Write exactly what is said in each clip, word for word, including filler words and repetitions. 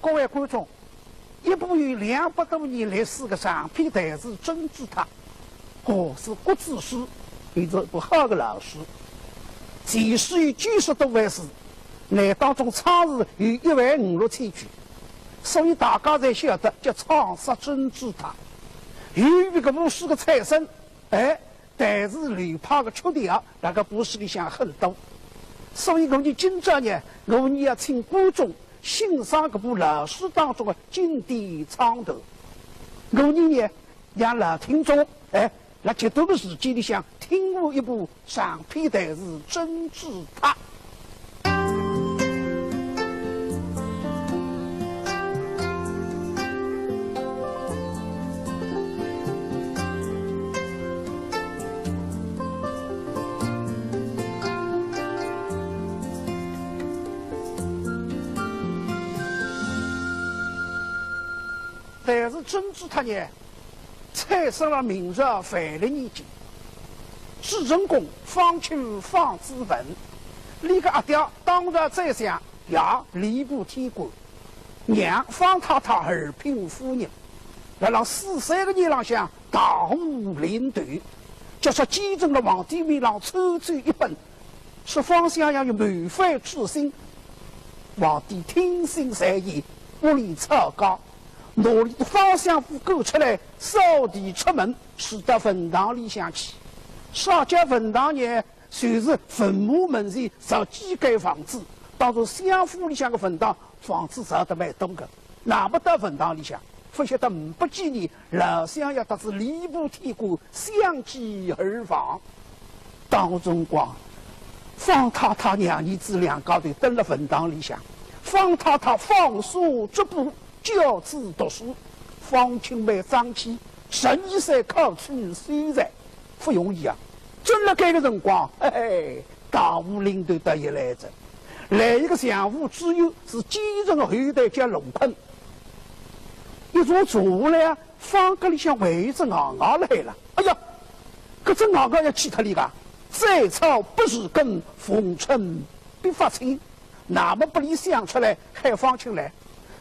各位观众，一部有两百多年历史的长篇弹词《珍珠塔》，哦，是国子书，也是一部好的老书。全书有九十多万字，那当中唱词有一万五六千句，所以大家侪晓得叫唱杀珍珠塔。由于搿部书的产生，哎，弹词流派的曲调，辣搿部书里向很多。所以我伲今朝呢，我伲要请观众欣赏搿部老书当中的经典唱段。我伲呢，让老听众，哎，辣极短的时间里向听完一部长篇弹词《珍珠塔》。 弹词《珍珠塔》呢，产生了明朝万历年间，主人公方卿方子文，俚个阿爹当朝宰相爷吏部天官，娘方太太二品夫人，辣辣四十三个年浪向大祸临头，叫说奸臣辣皇帝面浪抽抽一本， 说方相爷有谋反之心，皇帝听信谗言，不理草稿，拿俚个方相府赶出来，扫地出门，徙到坟堂里向去。啥叫坟堂呢？就是坟墓门前造几间房子，当然相府里向的坟堂房子造得蛮多的。 那么到坟堂里向，勿晓得呒不几年，老相爷搭仔吏部天官相继而亡。当辰光，方太太娘儿子两家头蹲辣坟堂里向，方太太方舍织布，教子读书，方卿蛮争气，十二岁考取秀才，勿容易啊。正辣该个辰光，嘿嘿，大祸临头倒也来哉。 来一个相府之友，是奸臣的后代叫龙坤。一坐坐下来啊，方阁里向还有只外外辣海了。哎呀，搿只外外要去脱俚个，斩草不除根，逢春必发青。那么拨俚想出来，喊方卿来，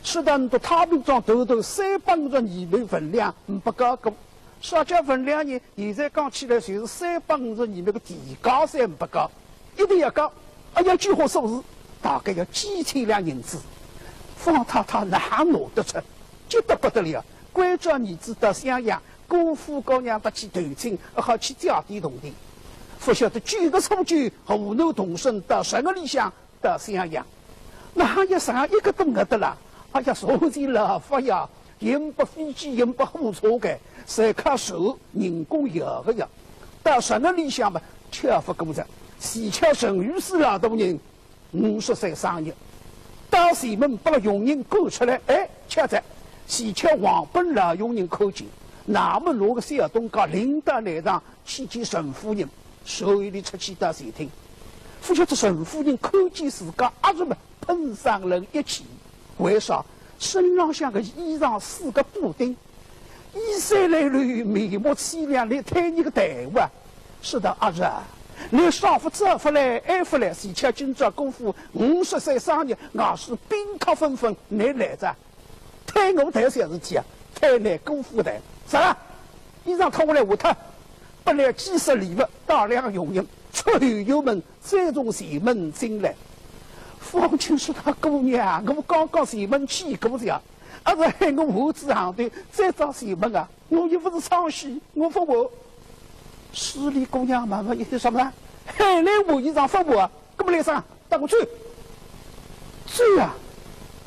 说道倷到太平庄投投三百五十二万分量，呒不交过。 啥叫分量呢？现在讲起来就是三百五十二万个地价侪呒不交，一定要交。哎呀，几化数字，大概要几千两银子。方太太哪拿得出？急得不得了，关照儿子到襄阳，姑父姑娘搭去投亲，好去借点铜钿。勿晓得九月初九，河南动身到十月里向 到襄阳。那还要上一个多月得啦？哎呀，坐前老法呀，也呒不飞机，也呒不火车个，侪靠船，人工摇个呀。到十月里向嘛，巧勿过哉，齐巧陈御史老大人五十岁生日。到前门拨个佣人赶出来，哎，巧哉，齐巧王本老佣人看见，那么拿个小东家领到内堂， 去见陈夫人，随俚出去到前厅。勿晓得陈夫人看见自家阿侄么，喷上了一气。为啥？身浪向个衣裳是个补丁，衣衫褴褛，面目凄凉，来推俚个大话。说道：“阿侄啊，倷啥勿早勿来，晏勿来，齐巧今朝姑父五十岁生日，外势宾客纷纷，倷来哉。” 推我谈小事体啊，推倷姑父谈。啥？衣裳脱下来换脱，拨俚几十礼物，带两个佣人出后院门，再从前门进来。方卿说道：“姑娘，我刚刚前门去过哉呀，阿是喊我换仔行头，再到前门啊，我又勿是唱戏，我勿换。”势利姑娘慢慢一听，啥么啦？喊倷换衣裳勿换啊？搿么来啥？ 搭我走。走啊！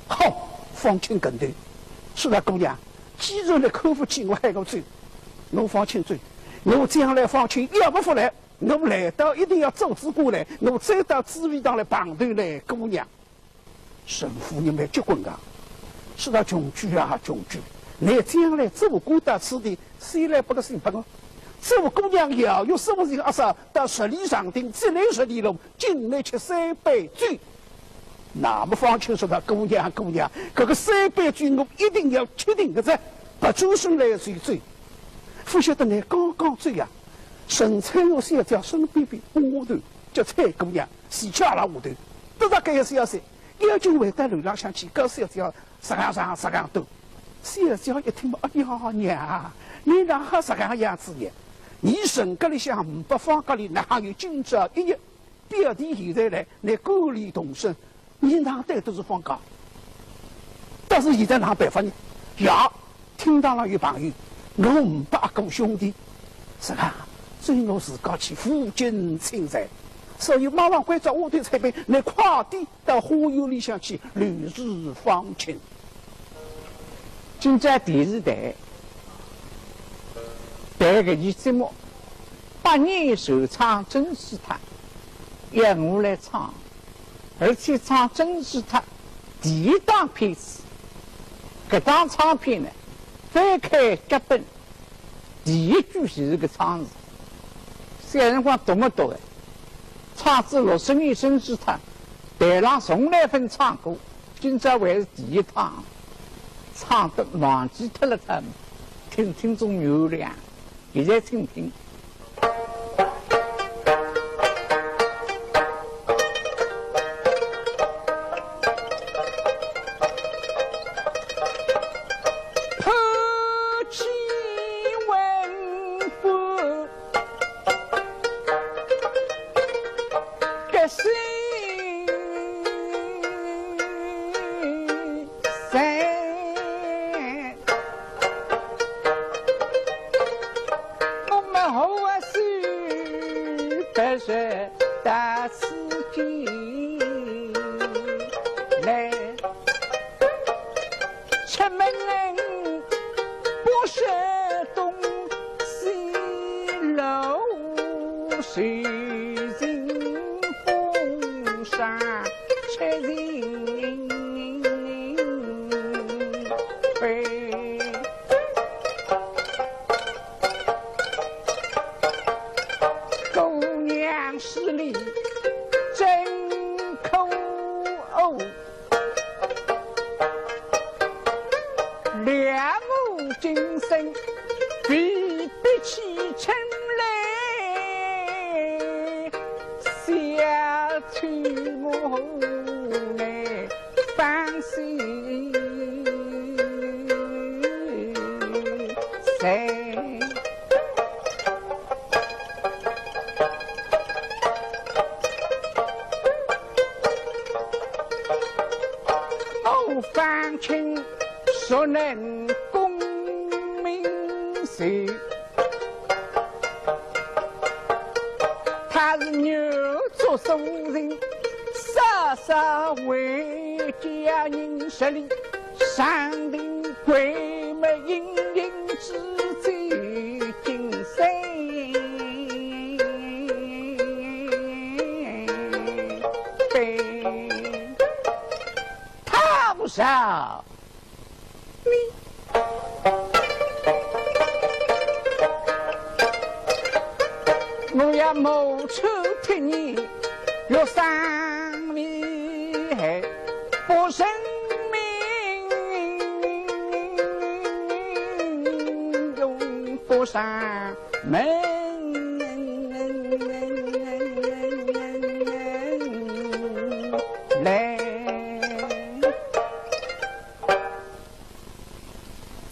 好，方卿跟头。说道：“姑娘，既然倷看勿起我，喊我走，我方卿走。我将来方卿要么勿来，我来到一定要做仔官来，我再到紫薇堂来碰头倷姑娘。”陈夫人蛮结棍个，说道：“穷鬼啊，穷鬼，倷将来做官到此地，先来拨个信拨我。做姑娘要有什么事体，阿是到十里长亭，再来十里路， 敬倷吃三杯酒。”那么方卿说道：“姑娘，姑娘，搿个三杯酒我一定要吃定个哉，勿转身来就走。”勿晓得倷刚刚走呀，陈翠娥小姐身边边丫头叫翠姑娘，齐巧辣下头，得着搿个消息，要紧回到楼浪向去，告诉小姐实梗实梗实梗多。小姐一听嘛，哎呀，娘啊，倷哪哈实梗样子呢？伲城格里向呒不方家里，哪哈有今朝一日？表弟现在来，倷管俚动身，倷哪对得住方家？但是现在哪办法呢？呀，厅堂浪有朋友，我呒不阿哥兄弟，实梗，只有我自家去负荆请罪。所以马上关照丫头采萍，倷快点 到花园里向去留住方卿。今朝电视台台搿期节目，百年传唱《珍珠塔》，要我来唱，而且唱《珍珠塔》第一档片子。搿档唱片呢，翻开脚本， 第一句就是搿唱词。小辰光读没读哎，唱仔六十年《珍珠塔》，台浪从来朆唱过，今朝还是第一趟，唱得忘记脱了他们，请听众原谅，现在请听。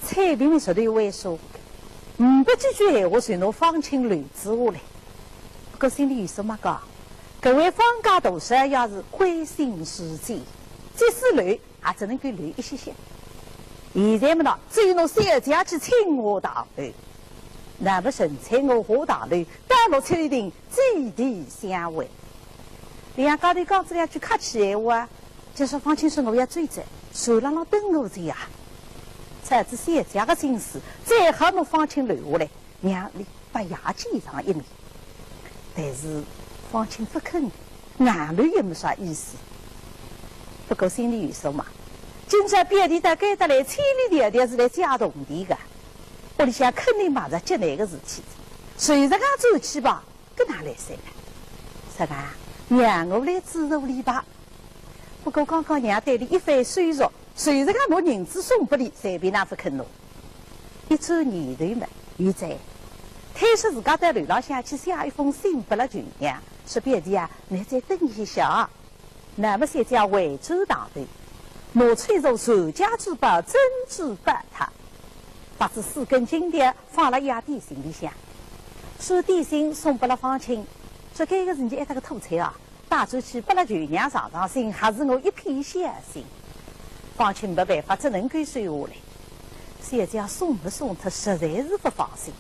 采萍呢，实头会说，呒不几句闲话，就拿方卿留仔下来。不过心里有数嘛，讲，搿位方家大少爷是关心世间，即使留，也只能够留一歇歇。现在么呢，只有拿小姐去请下大楼。那么陈翠娥下大楼，到了秋亭， 祭地相会。两家头讲仔两句客气闲话，就说方卿说我要走哉，船浪浪等我哉呀。猜仔小姐个心思，最好拿方卿留下来，让俚白相见上一面。但是方卿勿肯，硬留也没啥意思。不过心里有数嘛，今朝表弟到该搭来，千里迢迢是来借铜钿个，屋里向肯定碰着急难个事体，随着讲转去吧， 搿哪来三呢？是吧？让我来资助俚吧。不过刚刚娘对俚一番说说，随着讲拿银子送拨俚，随便哪勿肯拿。一转念头嘛，现在推说自家到楼浪向去写一封信拨了舅娘，说表弟啊，倷再等一歇啊。那么小姐回转堂来，拿出一座传家之宝珍珠宝塔，搭仔四根金条放辣一盒点心里向。搿点心送拨了方卿，说搿个人家一搭个土财啊，带转去拨了舅娘尝尝新，还是我一片孝心。方卿没办法，只能够收下来。小姐送勿送脱，实在是勿放心。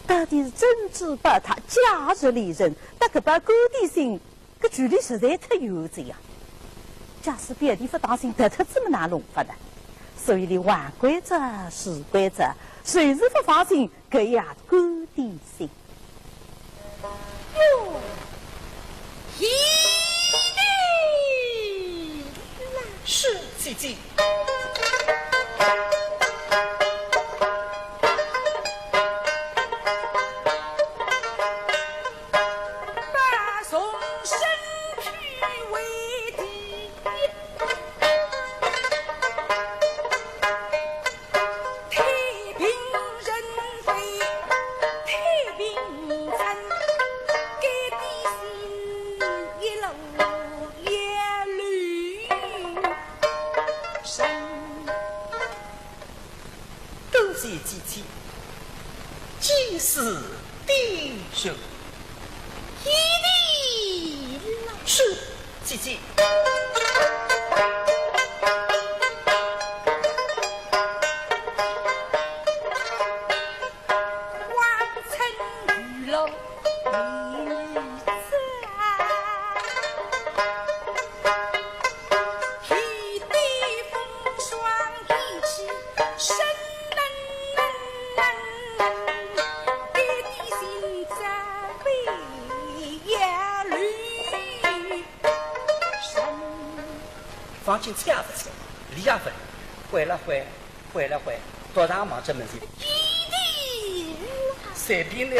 到底是珍珠宝塔价值连城，搭搿包干点心，搿距离实在太远哉呀。假使表弟勿当心，脱脱仔么哪弄法呢？所以俚横关照、竖关照，就是勿放心搿一盒干点心。哟，贤弟啦！是，姐姐。 多谢姐姐，见笑点头。贤弟啦！是，姐姐。 方卿睬也勿睬，理也勿理，回了回，回了回，到堂望仔门前。随便你。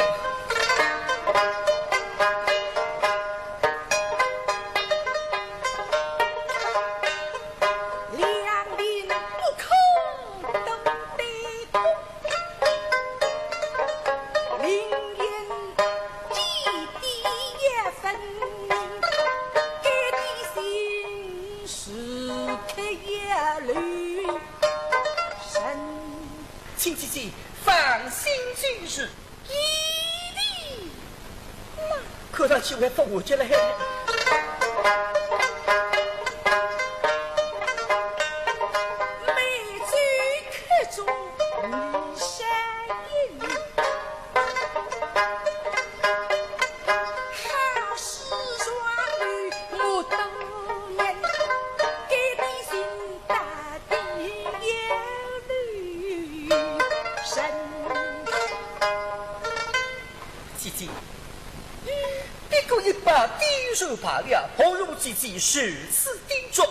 请姐姐放心就是。贤弟啦！看上去还勿下去了嘿。姐姐，不过一把点就罢了，何用姐姐如此叮嘱？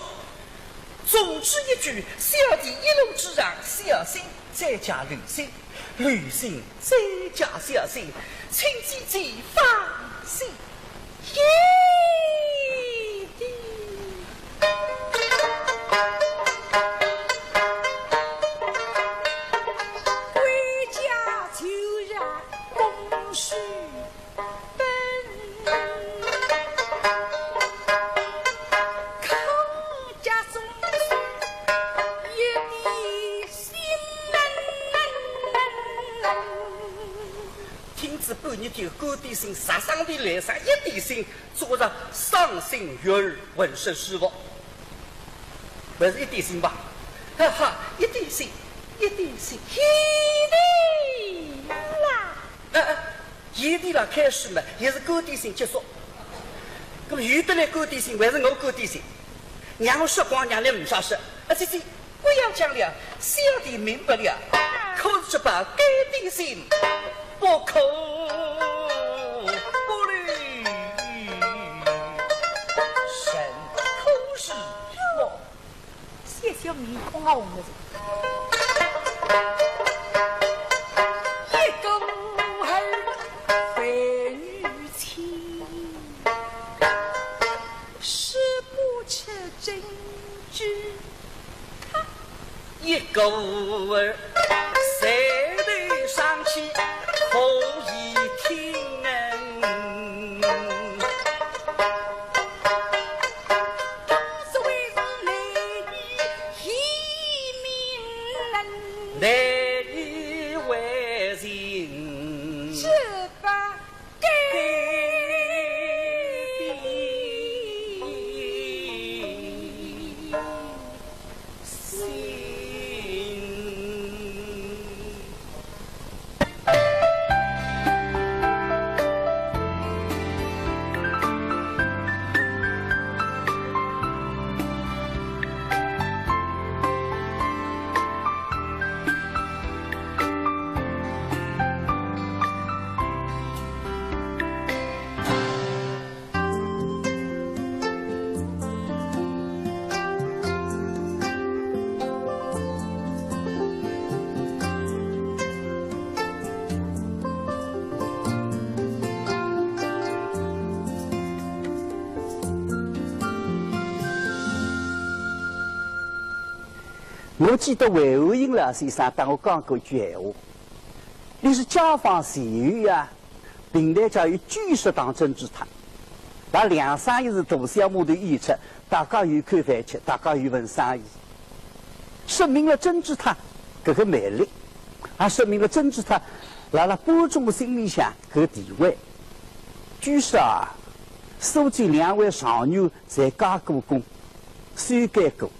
总之一句，小弟一路之上小心，再加留心，留心再加小心，请姐姐放心。贤弟。归家就要恭喜奔，康家总是一点心。听仔半日天，干点心，啥生理来啥一点心，做得伤心欲绝，浑身舒服。还是一点心吧。哈哈，一点心，一点心。贤弟啦！哎，哎，贤弟啦，开始嘛，也是干点心结束。那么有得来干点心，还是我干点心？让我说光，让你没啥说。啊，姐姐，不要讲了，小弟明白了，可是这包干点心，不可不留，人可是我。 小姐面孔啊红了。一个儿为女亲，是不吃珍珠。一个儿谁的上去可以听？我记得魏武营老先生搭我讲过一句闲话，俚说解放前后呀，评弹界有九十档珍珠塔，㑚两三个是大小码头演出，大家有口饭吃，大家有份生意。说明了珍珠塔搿个魅力，也说明了珍珠塔辣辣观众心里向搿个地位。据说啊，苏州两位状元侪加过工， 修改过。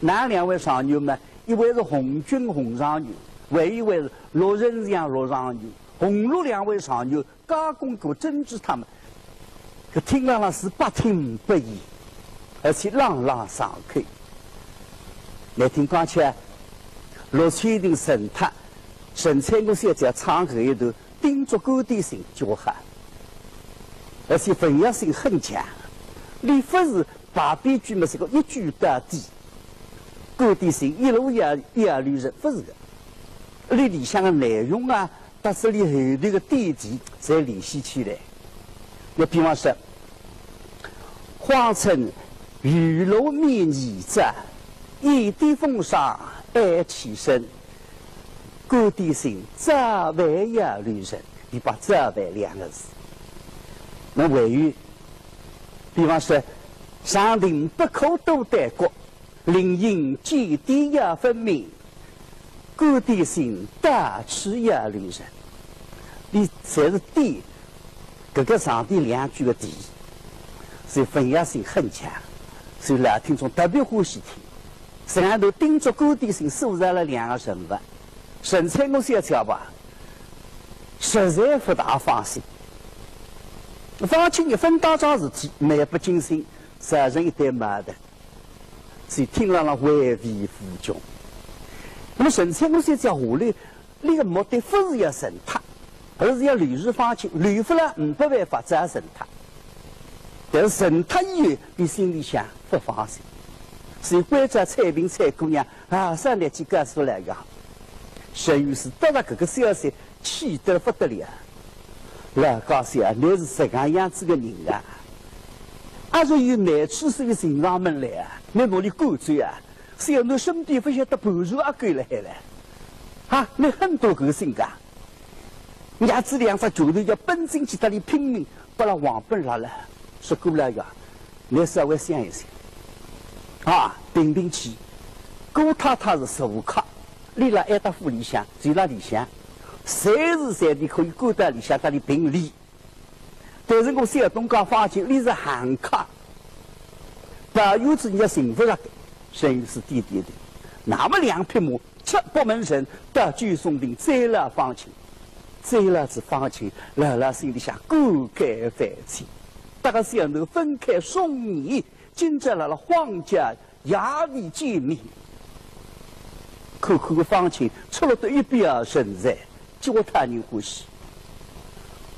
㑚两位状元嘛，一位是红军红状元，还有一位是陆仁祥陆状元。红陆两位状元加工过珍珠塔嘛，搿听了呢是百听不厌，而且朗朗上口。难听讲起来，陆秋亭神塔，陈翠娥小姐唱搿一段， 叮嘱郭天信叫好，而且文学性很强。俚勿是排比句嘛，是个一句到底。郭天信一路要要留神，勿是个。俚里向个内容啊，搭仔俚后头个点题，侪联系起来。你比方说，荒村雨露面泥燥，一点风霜爱起身。 郭天信早饭要留神，俚摆早饭两个字。那还有，比方说，长亭不可多耽搁，林荫间点要分明，郭天信到处要留神。俚侪是点搿个长亭两句个题，所以文学性很强，所以老听众特别欢喜听。 实梗头叮嘱郭天信塑造了两个人物，陈翠娥小姐吧，实在勿大放心。方卿一分当桩事体，漫不经心，造成一堆矛盾，所以听了呢，回味无穷。那么陈翠娥小姐下来，俚个目的勿是要神塔，而是要留住方卿，留勿了，呒不办法，只好神塔。 但是陈塔以后，俚心里向勿放心，所以关照采萍采姑娘，啊，上来去告诉老爷。陈御史得着搿个消息，气得勿得了。老家小，倷是实梗样子个人啊？阿是有难处所以寻上门来啊？倷拿俚赶走啊？小囡身边勿晓得盘缠阿狗辣海唻。啊，倷狠到搿个性格啊？ 娘子两只拳头要奔进去搭俚拼命，拨拉王本拉了，说过来呀，倷稍微想一想，啊，平平气。姑太太是住客，俚辣哀达府里向，住辣里向，随时随地可以赶到里向搭俚评理。但是我小东家方卿，俚是行客，到院子人家寻勿着个，陈御史点点头。那么两匹马 出北门城到九松亭，追牢方卿，追牢仔方卿，老老心里向感慨万千。搭个小囡分开数年，今朝辣辣荒郊野地见面。看看个方卿，出落得一表人才，叫我讨人欢喜。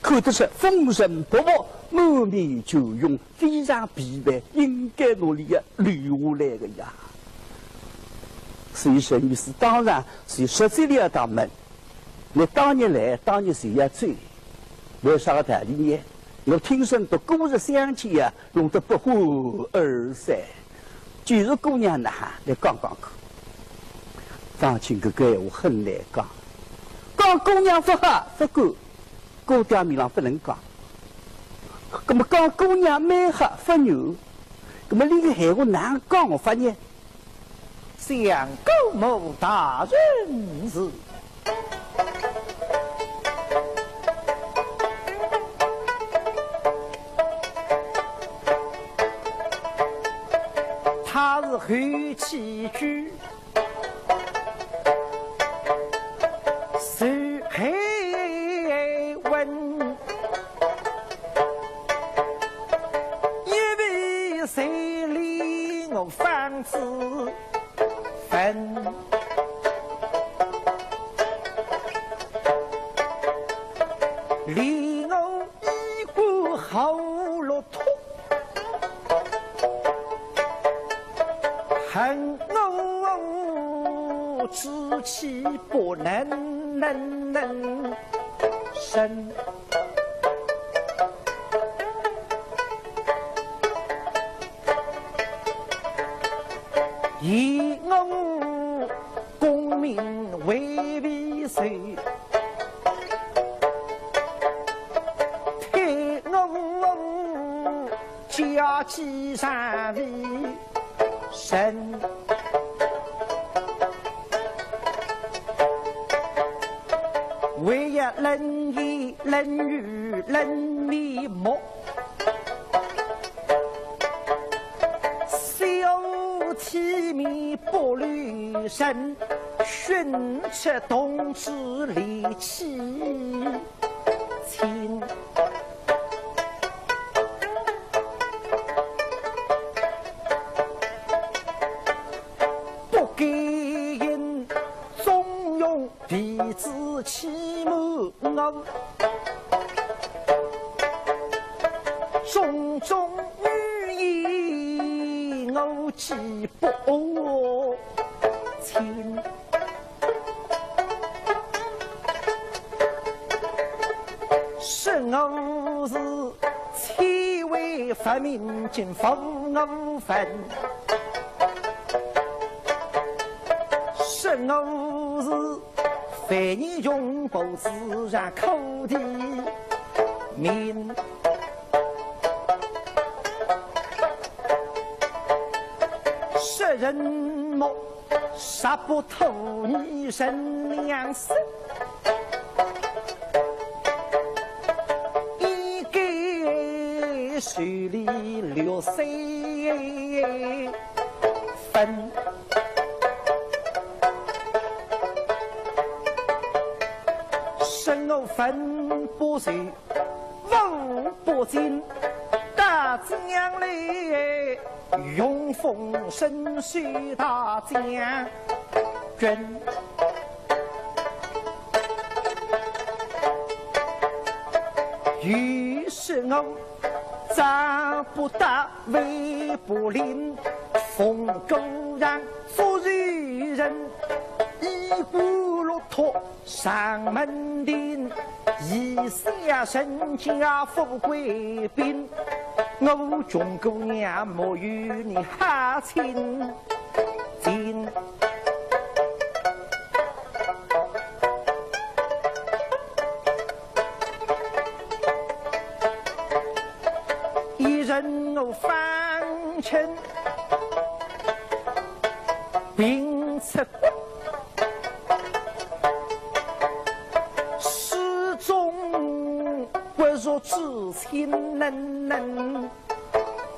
看得出风尘仆仆，满面倦容， 非常疲惫，应该拿俚留下来个呀。所以陈御史当然是说起来要当门，倷当日来，当日就要走，为啥个道理呢？我听说个古时相见呀，弄得不欢而散，就是姑娘哪哈，倷讲讲看。方卿搿个闲话很难讲，讲姑娘勿好，勿敢，姑爹面浪勿能讲。 那么讲姑娘蛮好，勿愿，那么俚个闲话哪讲法呢？想姑母大人是，她是后起居， 受黑问，一味随礼我方子分，礼我 衣冠好落脱，恨我志气不能能能伸。 以我家几丈为人，唯有冷言冷语冷面目。小体面不留神，寻出同志离妻亲。 不该因纵容弟子欺瞒我，种种语言我既不听。 说我是千回不明，竟负我分。说我是万年穷苦之人，苦的命。说人莫 杀不脱你人两死，一个手里六十分。说我分不清，分不清，大将来 永奉圣旨大将军。于是我长不大，威不灵，奉孤阳做贼人，一骨落脱 上门庭，以下人家富贵宾，我穷姑娘莫与你好亲近。一人我方卿并出国， 始终不如至亲能能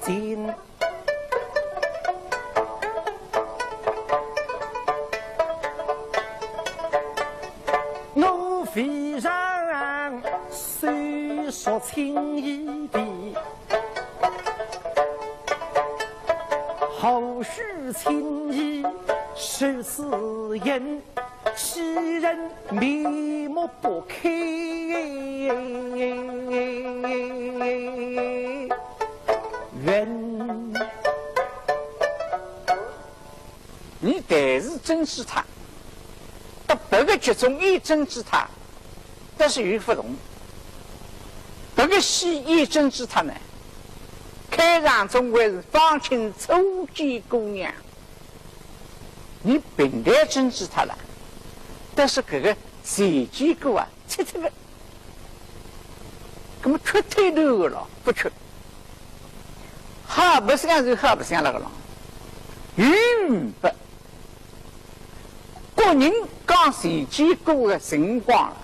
近。我非常虽说情义的，后许情义是此言。 其人眉目不开。云。你但是珍珠塔，搭别个集中也珍珠塔，但是有不同。别个戏也珍珠塔呢，开场总归是方卿初见姑娘。 你平台珍珠塔了，但是搿个前见过啊，切脱个，搿么缺头头个咯，不缺。好白相是好白相了个咯，有不？各人讲前见过个情况了，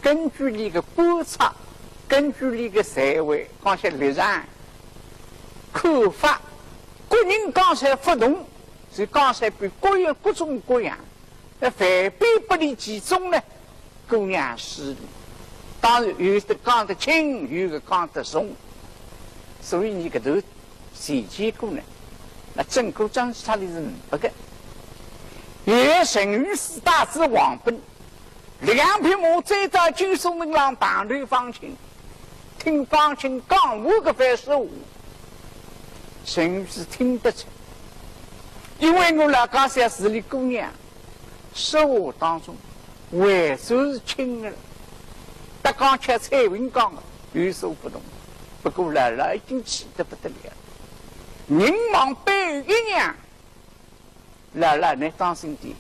根据你个观察，根据你个才会，讲些立场、看法，各人讲些不同。 所以讲出来比各有各种各样，那万变不离其宗呢，姑娘势利。当然有的讲得轻，有的讲得重，所以你搿头前见过呢，那整个珍珠塔里是呒不个。现在陈御史带仔王本， 两匹马追到九松门浪碰头方卿，听方卿讲我搿番说话。陈御史听得出，因为我老家小势利姑娘，说话当中还算是轻的了。搭刚才采萍讲的有所不同，不过老老已经气得不得了，人望背后一让， 老老，你当心点，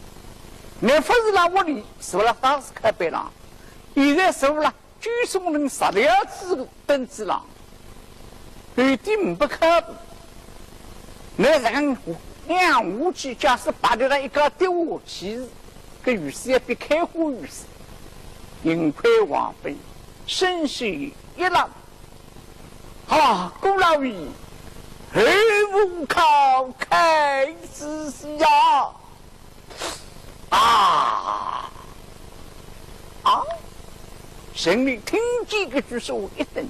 你勿是辣屋里，是勿是辣当时开板浪？现在是勿是辣九松门十条子凳子浪？有点勿靠谱。那人两下去，假使爬得了一个跌下去，搿雨水也比开花雨水。幸亏王本身手一拉，啊，顾老爷，后无靠，开之呀！ 啊！啊！陈琳听见搿句说话一顿，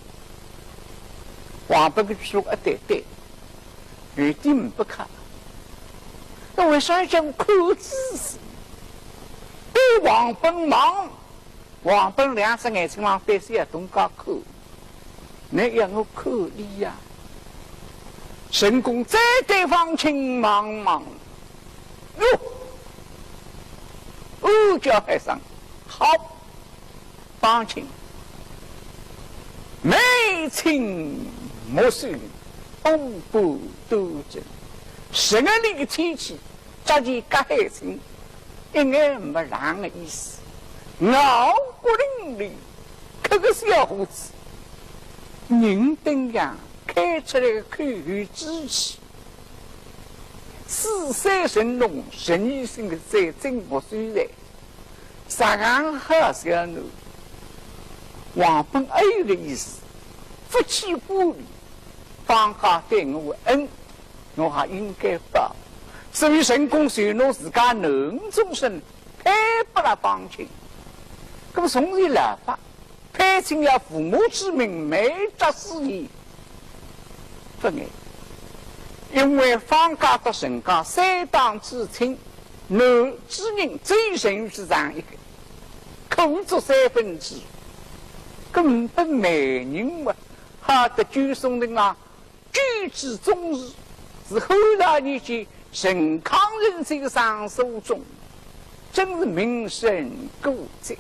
王本搿句说话一对对，有点勿靠。那为啥要讲靠之？对王本望，王本两只眼睛望对小东家看。 倷要我看俚呀？陈公再对方卿望望，哟，哦，叫喊声好，方卿，眉清目秀，五官端正，十二里个天气， 着件夹海青，一眼没冷个意思。傲骨嶙峋，搿个小伙子，人登样，开出来个口有志气，四三神农，神医生个再正目虽然，啥个好小囡，王本还有个意思，勿去管理，方家对我恩， 我还应该报。所以陈公就拿自家囡儿终身配拨了方卿。那么从前老法，配亲要父母之命，媒妁之言，勿碍。因为方家搭陈家三档至亲，囡儿之人只有陈御史堂一个，可做三分之一，根本媒人嘛，好得九松亭啊， 居之宗室，是后来年间陈康仁这个上书中，真是名声古迹。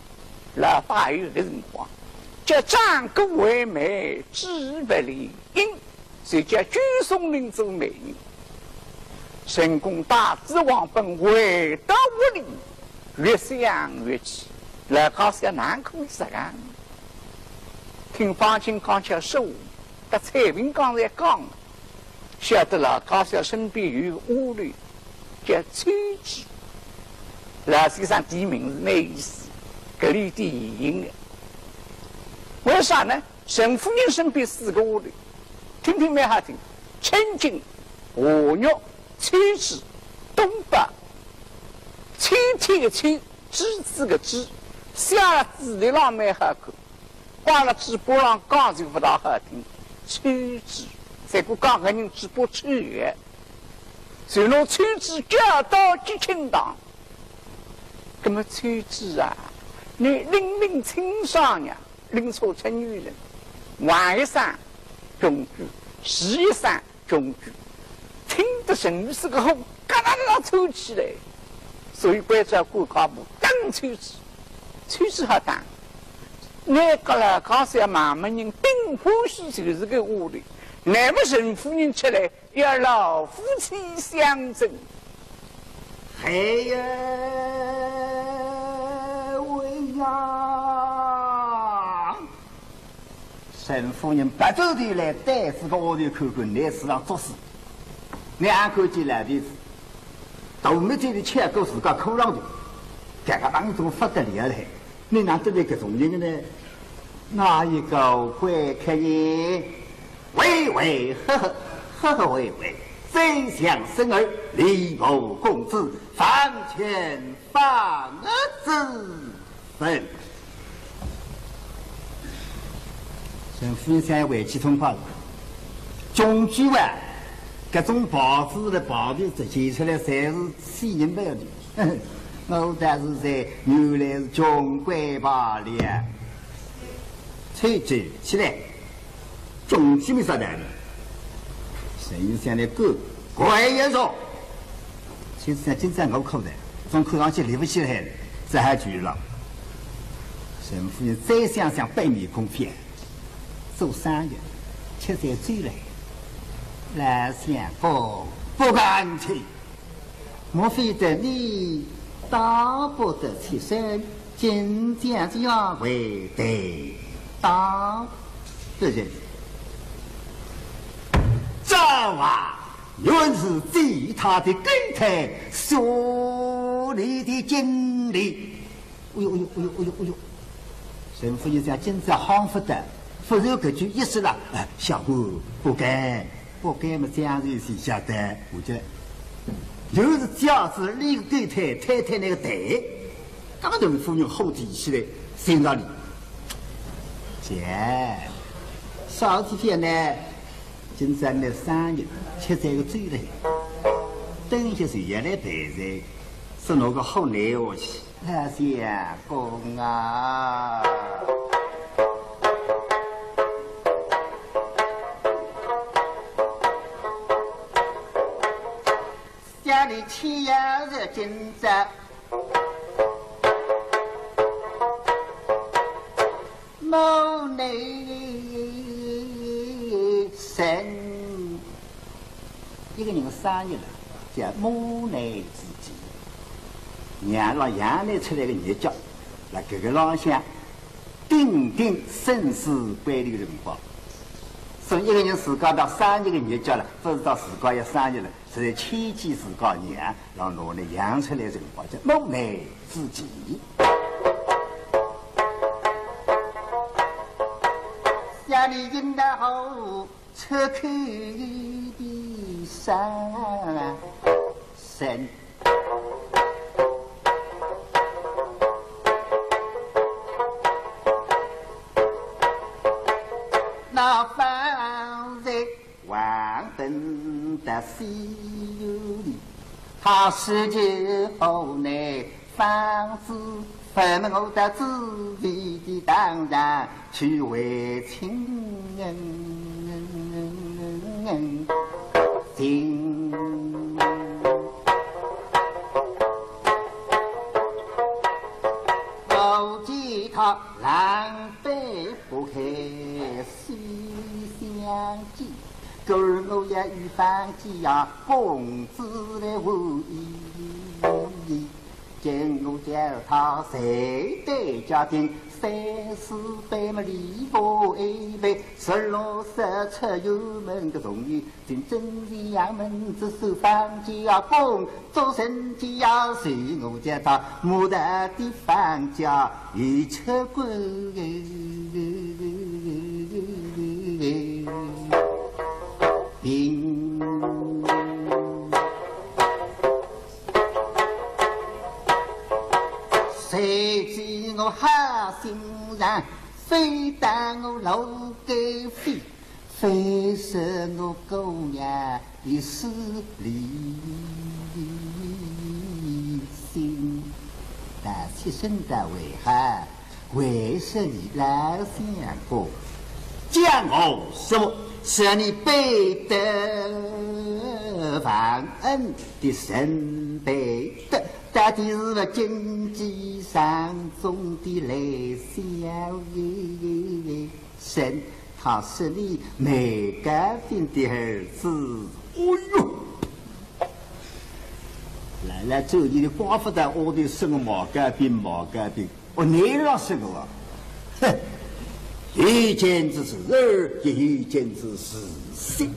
老法有个辰光，叫长姑为媒，姊勿联姻，所以叫九松亭做媒人。陈公带仔王本回到屋里，越想越气，老家小哪可以实梗？听方卿刚才说，搭采萍刚才讲， 晓得老家小身边有个丫头，叫秋芝。老先生提名字蛮有意思，搿里点意境个。为啥呢？陈夫人身边四个丫头，听听蛮好听。千金、华玉、秋芝、东宝。秋天个秋，芝子个芝，写了字里浪蛮好看。 挂了嘴巴浪讲就勿大好听，秋芝，结果讲个人嘴巴臭个，就拿秋芝叫到吉庆堂。那么秋芝啊，倷拎拎清爽呀，拎错出女人，横一声穷鬼，竖一声 穷鬼，听得陈御史个火嘎啦啦窜起来，所以关照管家部打秋芝，秋芝好打。倷个老家小妈妈人顶欢喜就是个丫头，那么陈夫人出来要老夫妻相争。哎呀，喂呀！ 陈夫人拔转头来对仔个丫头看看，倷是辣作死。倷阿看见老头子，大眉头里翘过自家骷髅头，搿个当中勿得了嘞，倷哪得来搿种人个呢？哪一个会看见？喂喂，呵呵，呵呵喂喂，宰相孙儿，吏部公子，方卿 方子文。陈夫人想要回去痛快了，穷鬼啊，搿种袍子的袍头子揭出来，侪是死人牌的。我倒是在，原来是穷鬼罢了。秋芝起来， 穷鬼末啥道理？陈御史想来过，过来一坐。秋芝想今朝我苦哉，总看上去立勿起来哉，只好跪了。陈夫人再想想，板面孔变，做生意，吃醉酒来，老相公，不敢去。 莫非得你打不得起身，今朝就要回头打不人？啊，原是祭他的狗腿，说你的经历。哎呦哎呦哎呦哎呦哎呦！陈夫人想今朝好勿得，勿然搿句意思啦，哎，小官不敢，不敢么，这样子是晓得，我就又是叫仔俚个狗腿，推推俚个腿，搿么陈夫人火提起来，寻着俚。姐，啥事体呢？ 今朝倷生日，吃这个酒嘞，等歇就要来陪着，是哪个好难下去？老相公啊！想你去呀，是今朝 母内神。一个人个生日了，叫母内之际，娘老养倷出来个日脚，辣搿个浪向顶顶生死关头个辰光。所以一个人自家到生日个日脚了，勿是到自家要生日了， 实在牵记自家娘，让我呢养出来辰光叫母内之际。想你应当好出口的伤神。那方才 王本的西游里，他是后内方子，分我的子弟当然去为亲情。我见他狼狈不堪西厢记， 故而我要与方家呀，公子来会意。见我叫他谁对家庭，三四杯么礼物一杯，十六十出油门个容易，进正阳门之手方家呀，公 做生意要随我家到牡丹的方家与出关。谁知我好心肠，非但我老狗肺， 非是我姑娘的势利心，但七省的为何，为是你老相公，讲我什么，是你背得忘恩的人背的，到底是我经济上中的来相爷。 生，他是你梅干冰的儿子。哦哟，来来走，你的寡妇在屋里生个梅干冰，梅干冰，哦，你让生个啊？哼，一见之是儿，也一见之是心。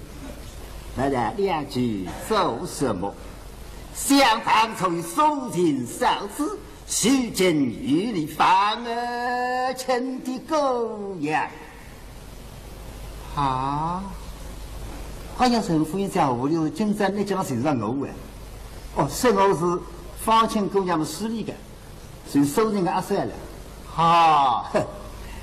来来，两句做什么？想当初苏秦嫂子， 徐景与你反而成的狗呀。啊，好像陈夫人在屋里头今朝你讲是让我哎。哦，是我是方卿姑娘们势利的，是苏秦的阿嫂了。哈，哼，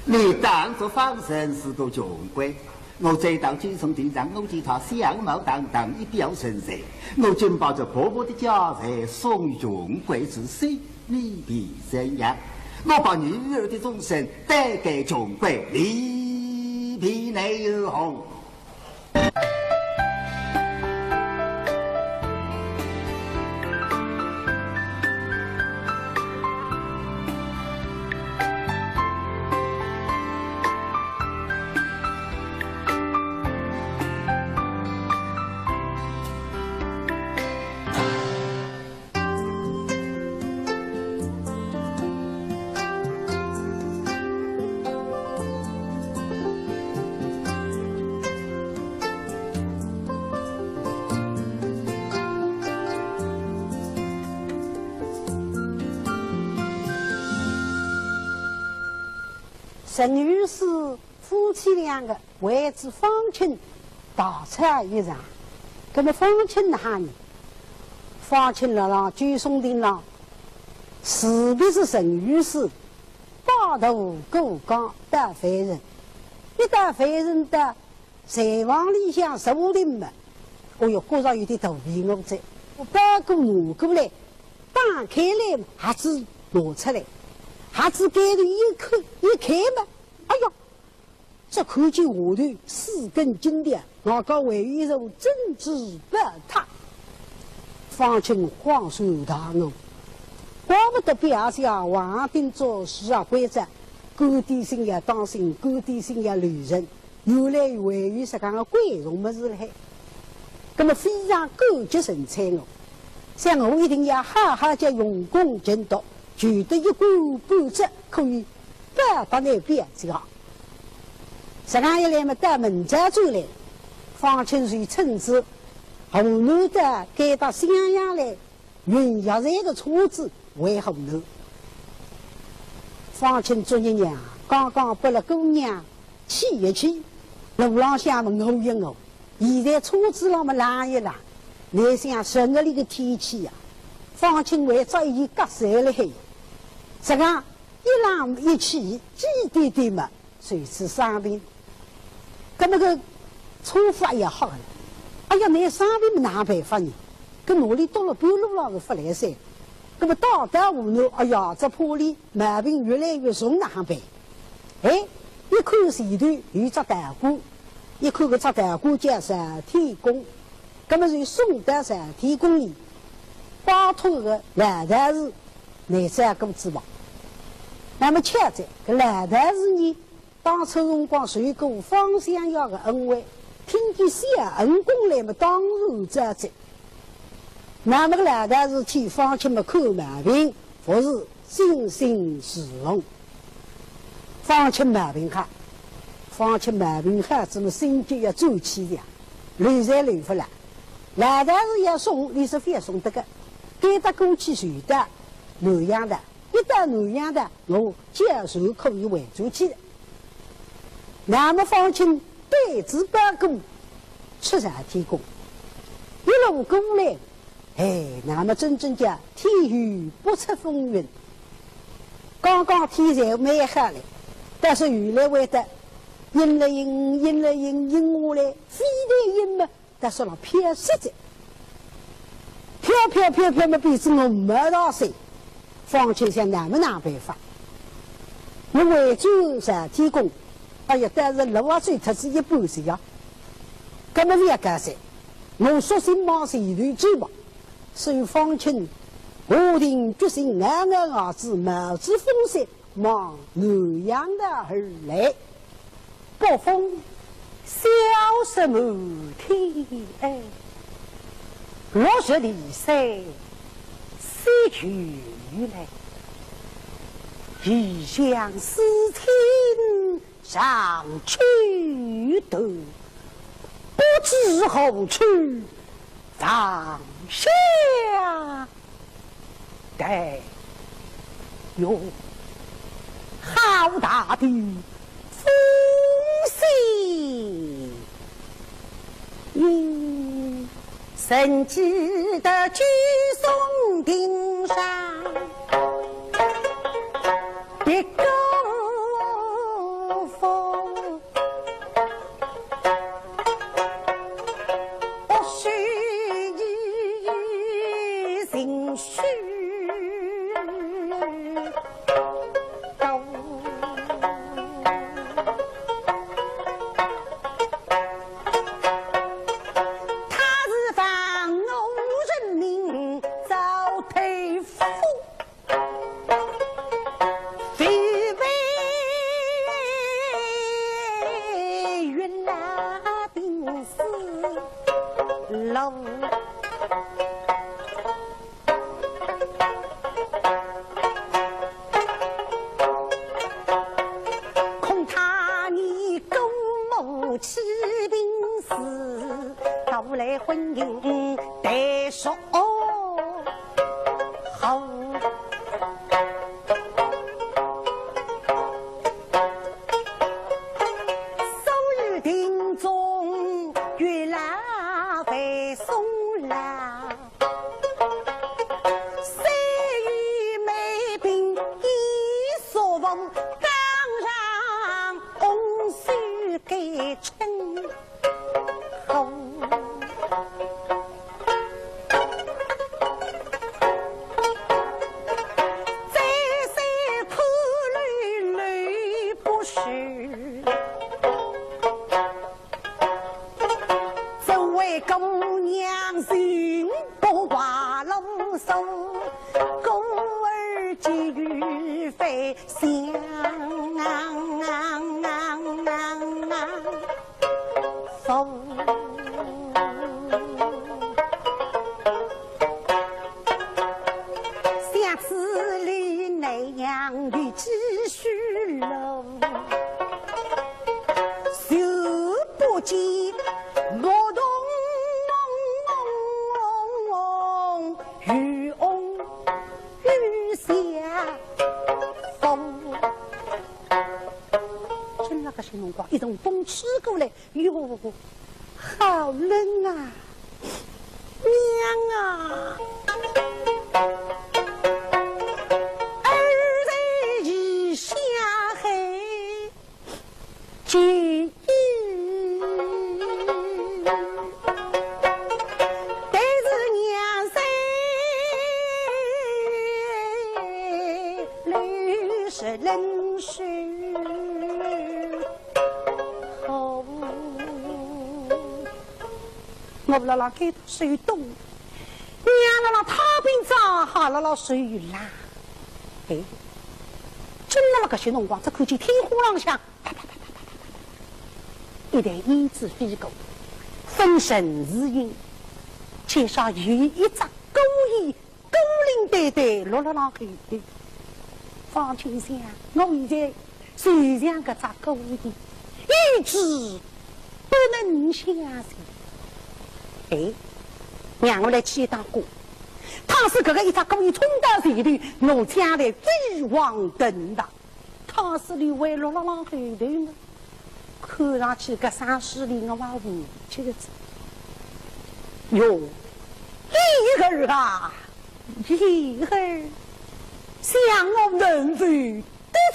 你当作方卿是个穷鬼， 我再到京城地上，我见他相貌堂堂，一表人才。我竟把这薄薄的家财送穷鬼之身，你比怎样？我把女儿的终身带给穷鬼，你比奈何？陈御史夫妻两个为仔方卿大吵一场。那么方卿哪哈呢？方卿辣辣九松亭浪，势必是陈御史，摆渡过江到万城，一到万城到 柴房里向坐定嘛，哦哟，觉着有点肚皮饿哉。包裹拿过来，打开来，盒子拿出来，盒子盖头一开，一开嘛，哎呀，只看见下头四根金条，外加还有一座珍珠宝塔。方卿恍然大悟，怪不得表姐横顶做事啊规则，干点心要当心，干点心要留神。 原来还有实梗个贵重物事辣海。那么非常感激陈翠娥，想我一定要好好叫用功勤读，求得一官半职，可以报答倷表姐啊。实梗一来嘛，到明朝转来，方卿就乘仔河南到该搭襄阳来 运药材个车子回河南。方卿昨日呀，刚刚拨了姑娘气一气，路浪向么饿一饿，现在车子浪么冷一冷，倷想十月里个天气呀，方卿还着一件夹衫辣海，实梗一冷一气，几点点么， 随之生病。那么个车夫也吓了，哎呀，倷生病么哪办法呢？搿哪里到了半路浪是勿来三。那么到达河南，哎呀，只怕俚毛病越来越重，哪哈办？哎，一看前头有只道观，一看搿只道观叫朝天宫，那么就送到朝天宫里，拜托搿个老道士来照顾仔吧。那么巧哉，搿老道士呢， 当初辰光受过方相爷个恩惠，听见小恩公来么当然着急。那么个老道士替方卿么看毛病，服侍，欣欣自豪。方卿毛病好，方卿毛病好，怎么心急要转去的呀？留侪留勿了。老道士要送，俚是覅送得个，该搭过去就到南阳的，一到南阳的，我 借船可以回转去的。那么方卿带仔包裹出朝天宫，一路过来，哎，那么真正叫天有不测风云。刚刚天侪蛮好了，但是后来会得阴了阴，阴了阴，阴下来，非但阴么， 但是了，飘雪哉，飘飘飘飘么，变仔鹅毛大雪。方卿想，那么哪办法？我回转朝天宫，哎呀，但是路啊走脱仔一半哉呀，那么覅搞哉，我索性往前头走吧。所以方卿下定决心，咬咬牙齿，冒仔风雪， 望南阳道而来。北风萧瑟满天飞，落日离山西去来。异乡思亲常久断，不知何处放下 待月。好大的风雪呀！神奇的九松亭上的高峰。 不许你心虚高。他是犯我人民遭推夫。 飞奔云南冰丝路，恐他你姑母起兵事，到来婚姻待说。 好。啦。三月梅病已说服，当场翁婿该称呼。再三苦留留不住。 这位姑娘心不花露水，故而急于回乡。像此理那样的几许路， 就不及牧童渔翁渔下风。正辣搿歇辰光，一阵风吹过来，哟，好冷啊！娘啊！儿在异乡海。 记忆。但是娘在绿水冷水后。我辣辣该搭受冻，娘辣辣太平庄，还辣辣受冷。哎，正辣辣搿歇辰光，只看见天花浪向 一台胭脂飞过，风神似云，天上有一只孤雁，孤零单单落辣浪海里。方卿想，我现在就像搿只孤雁，与之不能相随。哎，让我来起一档歌，倘使搿个一只孤雁冲到前头，我将来飞黄腾达。 倘使伊会落辣浪后头呢？看上去搿声势里我也回去个哉。哟，雁儿啊，雁儿，想我能否得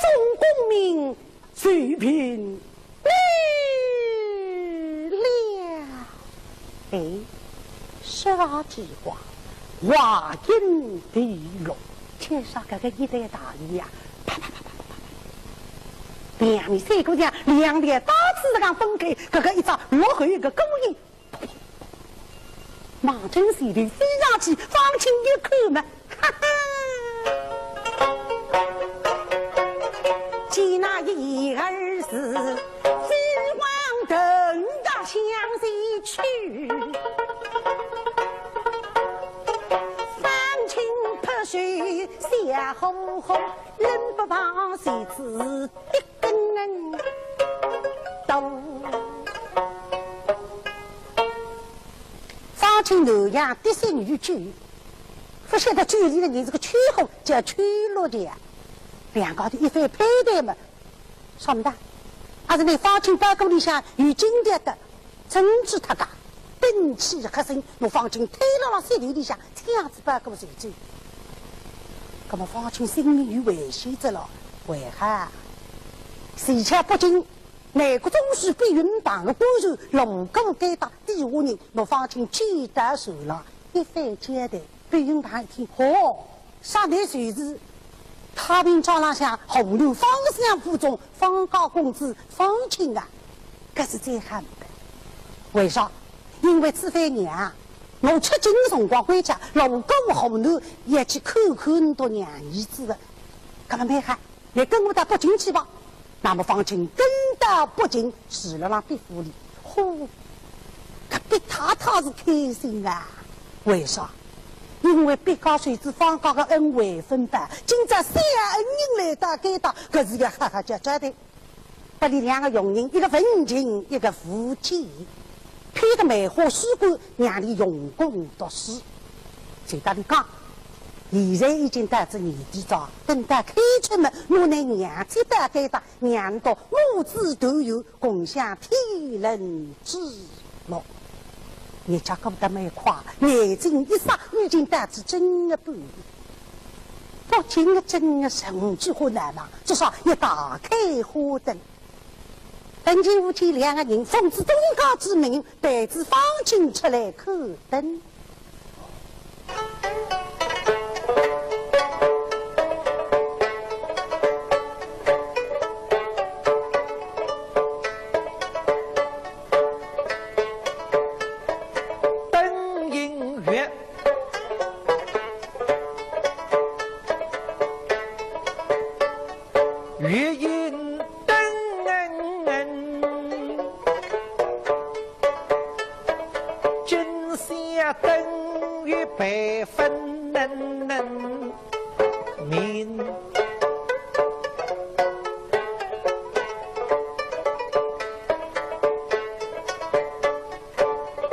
中功名，随凭你了。 哎，说话之话，话音未落，天上搿个一台大雁呀，啪啪啪啪啪啪啪，两面三个像两条带子实梗分开，搿个一只落后一个孤雁，望准前头飞上去，方卿一看嘛， 哈哈，见那雁儿是飞黄腾达向前去，方卿拍手笑呵呵，冷不防谁知一根刀。方卿南阳的心有鬼， 勿晓得鬼里个人是个秋货，叫秋落的呀。两家头一番攀谈嘛，啥么的，还是拿方卿包裹里向有金条个珍珠塔个，屏气一刻声，拿方卿推辣辣雪地里向，抢仔包裹随走。葛么方卿心里有危险哉咯，为何？谁晓北京南国总督白云堂个官船路过该搭底下人，拿方卿救到船浪，一番交代。 白云堂一听，哦，啥人就是太平庄浪向河南方相府中方家公子方卿啊，搿是最好个。为啥？因为此番娘，我出京个辰光回家，路过河南，也去看看倷娘儿子个。搿么蛮好， 倷跟我到北京去吧。那么方卿跟到北京，住辣浪毕府里。呼，搿毕太太是开心啊！为啥？因为毕家受仔方家个恩惠分担，今朝小恩人来到该搭，搿是要好好叫交代。拨俚两个佣人，一个文静，一个武健。 批个梅花书馆，让俚用功读书。就搭俚讲，现在已经到仔年纪哉，等到开春么，我拿娘接到该搭，让俚笃母子团圆，共享天伦之乐。日脚过得蛮快，眼睛一眨，已经到仔正月半夜。北京个正月十五几化闹忙，至少要大开花灯。门前屋前两个人奉仔东家之命，陪仔方卿出来看灯。 灯映月，月映灯，今宵灯月白分明。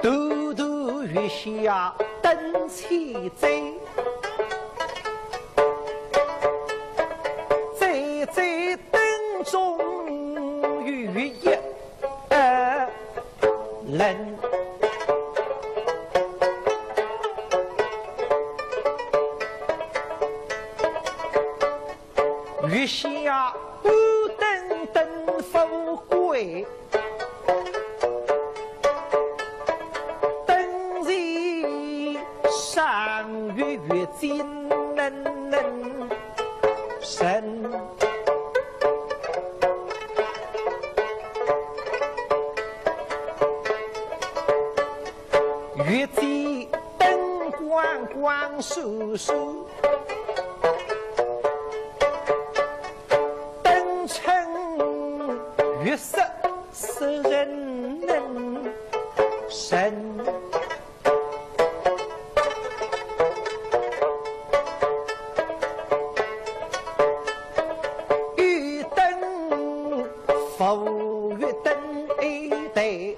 独独月下灯千盏，盏盏灯中有月夜人。 月下观灯灯富贵，灯前赏月月精神。月间灯光光闪闪， 灯衬月色惹人神。有灯浮月灯一对，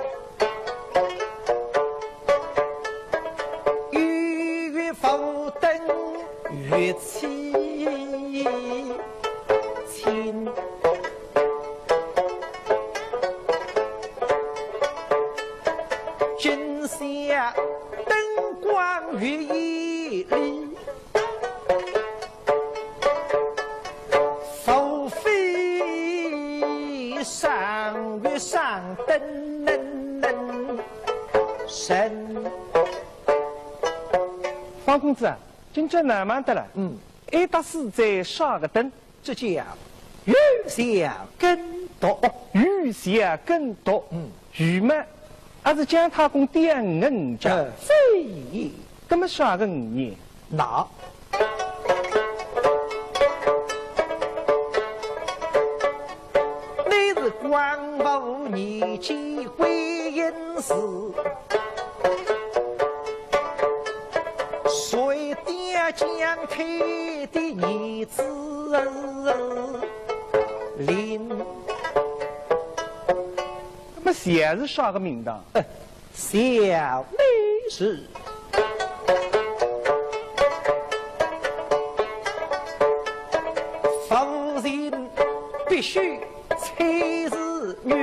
有月浮灯月凄清。今宵灯光月夜里， 浮飞赏月赏灯神。方公子啊，今朝闹猛得了，嗯。一搭书斋啥个灯？这叫雨下耕读。哦，雨下耕读。嗯。雨嘛，还是姜太公点五日。呃，非也。那么啥个五日？ 那，你是光复年间归隐时，谁家将太的儿子领？那么小是啥个名堂？呃，小的是 夫人必须采自女，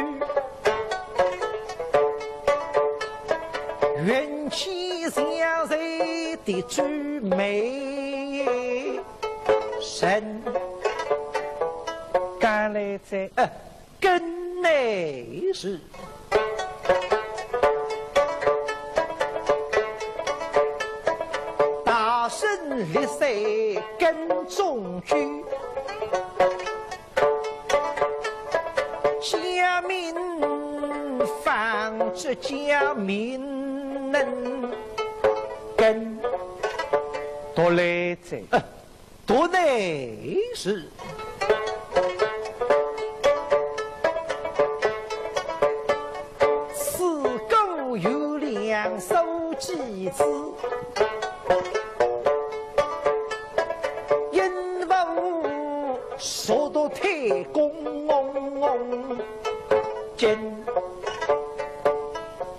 云起小姐的最美人。敢来哉。呃， 更乃是。大圣历岁更中举，佳名仿之佳名更。读来哉。呃， 读乃是。自古有两首寄子，因父熟读太公经。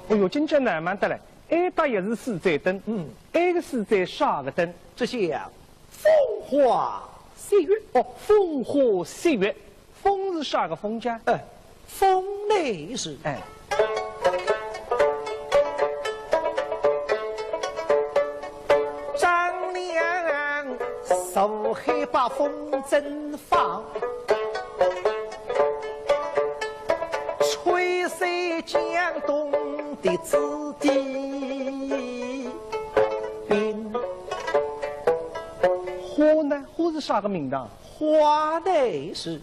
哎哟，今朝闹猛得来，埃搭也是书斋灯，嗯。埃个书斋啥个灯？这些啊， 风花雪月。哦，风花雪月，风是啥个风家？哎，风乃是。哎。把风筝放，吹碎江东的子弟兵。花呢？花是啥个名堂？花呢是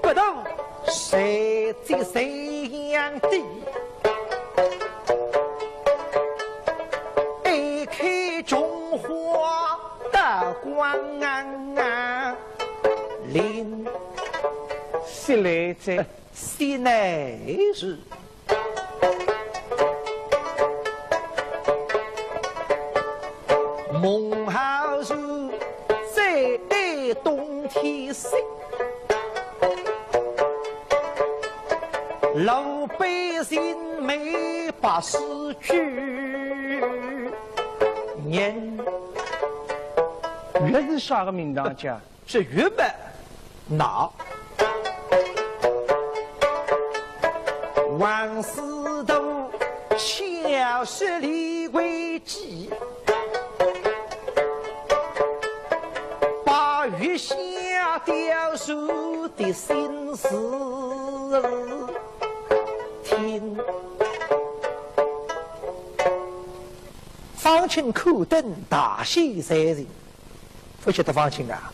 不到谁这谁样的。 一开中华的光临。是来哉。是乃是。孟浩然在东天西。 老百姓没把诗句念。月是啥个名堂讲？是月白那。王思图巧舌理未及，把月下雕塑的心思 听。方卿看灯大喜才情，勿晓得方卿啊，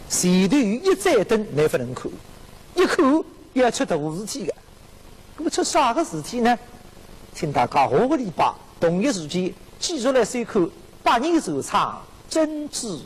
前头有一盏灯，乃勿能看，一看要出大事体个。那么出啥个事体呢？请大家下个礼拜同一时间继续来收看《百年传唱》《珍珠